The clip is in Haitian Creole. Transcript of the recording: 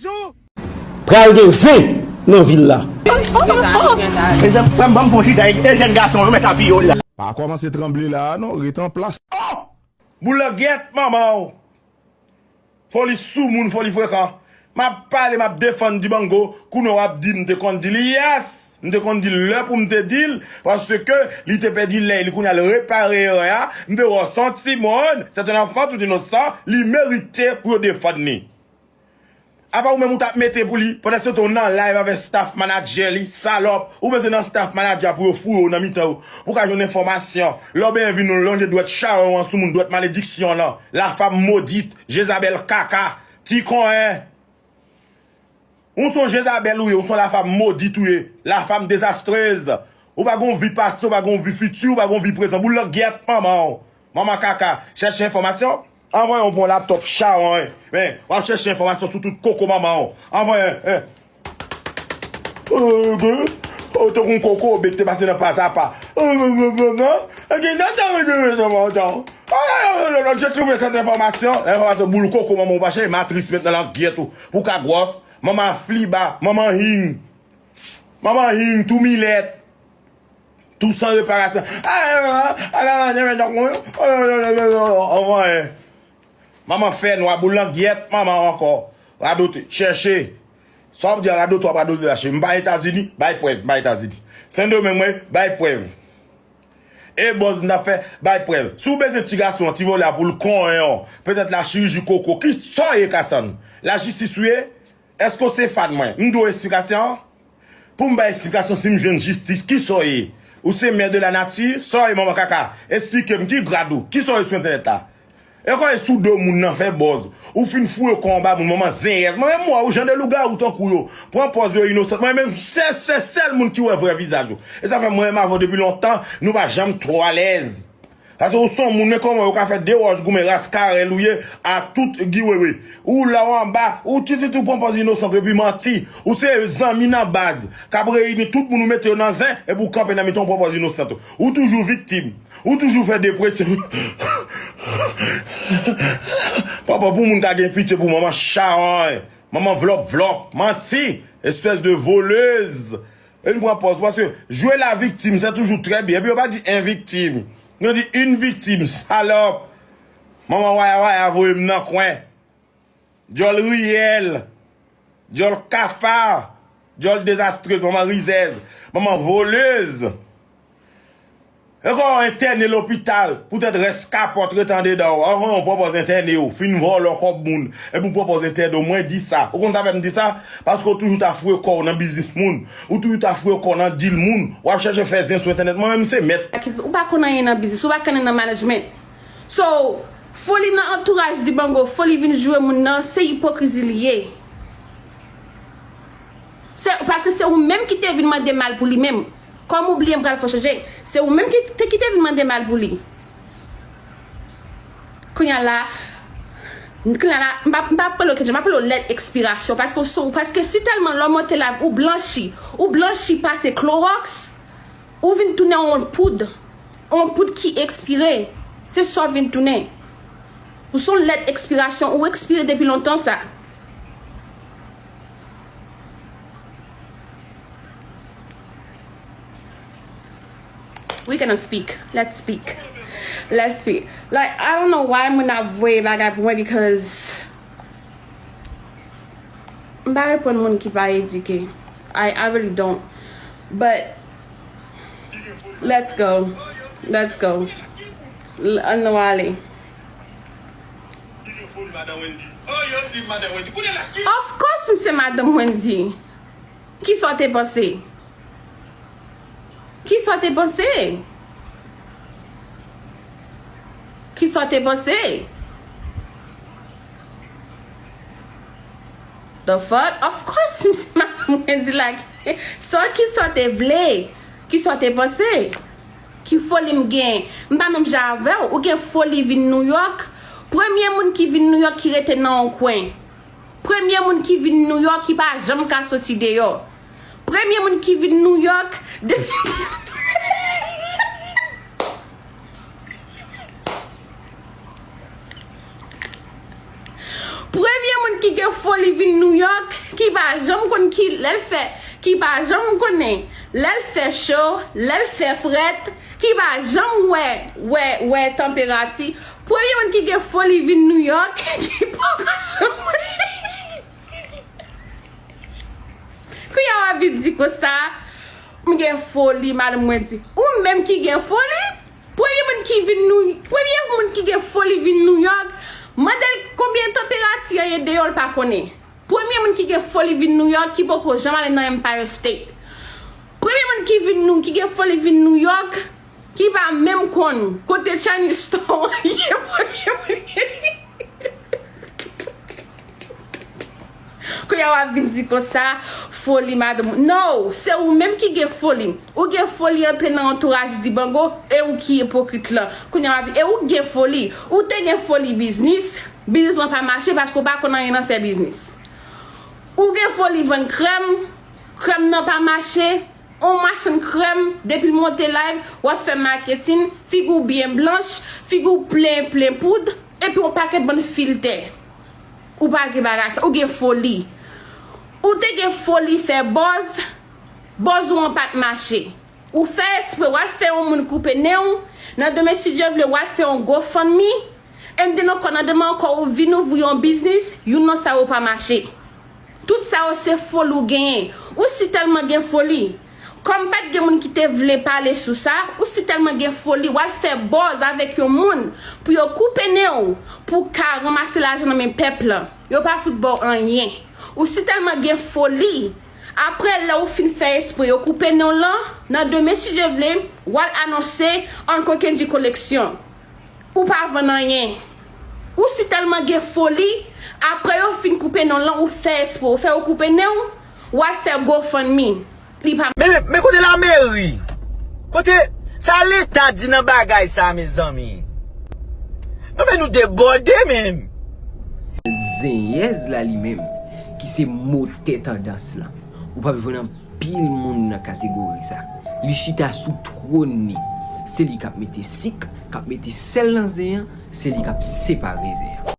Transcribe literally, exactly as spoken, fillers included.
Pral gen zen nan vil la. Mezanmi, frè m, ban m fon chita e jèn gason yo mèt apiye w la. Pa kòmanse tranble la a non, ret anplas. Boulangyèt manman w. Foli soumoun, foli frekan. M ap pale, m ap defann Dibango, kounye a w ap di m te konn di l. Yes! M te konn di l lè pou m te di l, paske li te pèdi lè li, kounye a l repare erè a. M te wè w se yon timoun, c'est un enfant tout innocent, li merite pou yo defann li. Apa ou menm ou t ap mete pou li, pandan se tan w nan live avèk staff manager li, salòp, ou bezwen nan staff manager pou yo fouye w nan mitan yo, pou w ka jwenn enfòmasyon. Lè w benyen vin ou lonje dwèt chawonj an sou moun, dwèt malediksyon an, la femme maudite, Jezabèl kaka, ti konyen. Ou se yon Jezabèl ou ye, ou se yon la femme maudite ou ye, la femme désastreuse. Ou pa gon vi pase, ou pa gon vi fiti, ou pa gon vi prezan. Boulangyèt manman w. Manman kaka, chèche enfòmasyon. Anvan yon bon laptòp chawonj. Men, w ap chèche enfòmasyon sou tout koko manman w. Anvan yon, eh. Ou te kon koko, bet te pase nan pa sa pa. Gen nan tan mwen te mete manman w. Jan twouve sèt enfòmasyon, enfòmasyon boul koko manman w pa chèche matris met nan langyèt ou. Pou ka gwòs, manman fliba, manman hing. Manman hing, tou milèt. Tou san reparasyon. Anvan, eh. Manman fè nwa, boulangyèt, manman ankò. Radote, chèche. Sa w ap di a radote, w ap radote lache. M pa Etazini, bay prèv, m pa Etazini. Sendomeng, mwen, bay prèv. E bòz m t ap fè, bay prèv. Si w bezwen ti gason an, ti vòlè a pou l konyen w, petèt la chiriji koko, ki sa w ye Kasann? Lajistis ou ye? Èske w se fan mwen? M dwe w esplikasyon? Pou m bay esplikasyon si m jwenn jistis, kisa w ye? Ou se mè de la nati? Sa w ye manman kaka? Esplike m ki grad ou? Kisa w ye sou entènèt la? E kò w ye sou do moun nan fè bòz? Ou fin foure kò w anba moun manman zenyèz. Mwen menm m wè ou jan de lougawou tankou yo. Pran pòz yo inosant. Mwen menm se se sèl moun ki wè vrè vizaj ou. E sa fè mwen menm avè w depi lontan, nou pa janm twò alèz. Paske ou se yon moun, men kòman yo ka fè de wòch goumen ras karèl ou ye a tout giwewe. Ou la w anba, ou tititi ou pran pòz inosan epi manti. Ou se zanmi nan baz k ap reyini tout moun ou mete yo nan zen epi ou kanpe nan mitan ou pran pòz inosant ou. Ou toujou viktim. Ou toujou fè depresyon. Papa pou moun ka gen pitye pou manman chawony, manman vlòp vlòp, manti, espès de volèz. E nou pran pòz, paske jwe la viktim, se toujou trè byen. Epi yo pa di en viktim. Yo di une victime, salòp. Manman waya waya voye m nan kwen. Dyòl riyèl. Dyòl kafa. Dyòl dezastrez, manman rizèz. Manman volèz. E kò w entène lopital, poutèt rès kapòt ret andedan w. Anvan w pran pòz entène w, fin vòlò kòb moun, epi w pran pòz entène w, mwen di sa. Ou konn sa fè m di sa? Paske w toujou ta foure kò w nan biznis moun. Ou toujou ta foure kò w nan dil moun. W ap chèche fè zen sou entènèt. Mwen menm se mèt. Ou pa konn anyen nan biznis, ou pa konn anyen nan management. So, foli nan antouraj Dibango, foli vin joure moun nan, se ipokrizi li ye. Se, paske se ou menm ki te vin mande mal pou li menm. Kòm ou bliye m pral fè w chanje. Se ou menm ki te, ki te vin mande mal pou li. Kounye a la, kounye a la, m pa, m pa pale w ketjè, m pa pale w lèt ekspirasyon. Paske w sou, paske si tèlman lè w monte la, ou blanchi, ou blanchi pase klowòks, ou vin tounen yon poud, yon poud ki ekspire. Se sa w vin tounen. Ou se yon lèt ekspirasyon, ou ekspire depi lontan sa. We gonna speak. Let's speak. Let's speak. Like, I don't know why moun ap voye bagay pou mwen because m pa reponn moun ki pa edike. I, I really don't. But let's go. Let's go. L- Ann nou ale. Of course m se madanm Wendy. Kisa w te panse? Kisa w te panse? Kisa w te panse? The fuck? Of course m se madanm Wendy like. So kisa w te vle? Kisa w te panse? Ki foli m gen? M pa menm jan avè w. Ou gen foli vin Nouyòk. Premye moun ki vin Nouyòk ki rete nan yon kwen. Premye moun ki vin Nouyòk ki pa janm ka soti deyò. Premye moun ki vin Nouyòk depi Premye moun ki gen foli vin Nouyòk, ki pa janm konn ki lè l fè, ki pa janm konnen lè l fè cho, lè l fè frèt, ki pa janm wè, wè, wè tanperati. Premye moun ki gen foli vin Nouyòk, ki poko janm wè. Kounye a w ap vin di konsa, m gen foli, madanm mwen di. Ou menm ki gen foli, premye moun ki vin Nou, premye moun ki gen foli vin Nouyòk, mande l konbyen tanperati an ye deyò, l pa konnen. Premye moun ki gen foli vin Nouyòk, ki poko janm ale nan Empire State. Premye moun ki vin Nou, ki gen foli vin Nouyòk, ki pa menm konn kote Chinese store an ye, premye moun ki Kounye a w ap vin di konsa, foli madanm. No, se ou menm ki gen foli. Ou gen foli antre nan antouraj Dibango, e ou ki ipokrit lan. Kounye a w ap vin, e ou gen foli. Ou te gen foli biznis, biznis lan pa mache paske w pa konn anyen nan fè biznis. Ou gen foli vann krèm, krèm nan pa mache, on machann krèm, depi l monte live, w ap fè maketin, figi w byen blanch, figi w plen, plen poud, epi on pakèt bann filtè. Ou pa gen bagay sa, ou gen foli. Ou te gen foli fè buzz, buzz ou an pa t mache. Ou fè espre, w al fè yon moun koupe nen w, nan demen si Dye vle, w al fè yon GoFundMe, and then ankò nan demen ankò ou vin ouvri yon biznis, youn nan sa yo pa mache. Tout sa yo se foli ou genyen. Ou si tèlman gen foli. Kòm pa t gen moun ki te vle pale sou sa, ou si tèlman gen foli, w al fè buzz avèk yon moun pou yo koupe nen w, pou w ka ranmase lajan nan men pèp lan. Yo pa fout ba w anyen. Ou si tèlman gen foli, apre lè ou fin fè espre yo koupe nen w lan, nan demen si Dye vle, w al anonse Uncle Kendji Collection. Ou pa vann anyen. Ou si tèlman gen foli, apre yo fin koupe nen w lan, ou fè espre, ou fè yo koupe nen w, w al fè GoFundMe. Li pa Men, men, men kote lameri? Kote sa leta di nan bagay sa, mezanmi? Non, men nou debòde menm. Zenyèz la li menm, ki se motè tandans lan. Ou p ap jwenn anpil moun nan kategori sa. Li chita sou twòn li. Se li k ap mete sik, k ap mete sèl nan zen an, se li k ap separe zen an.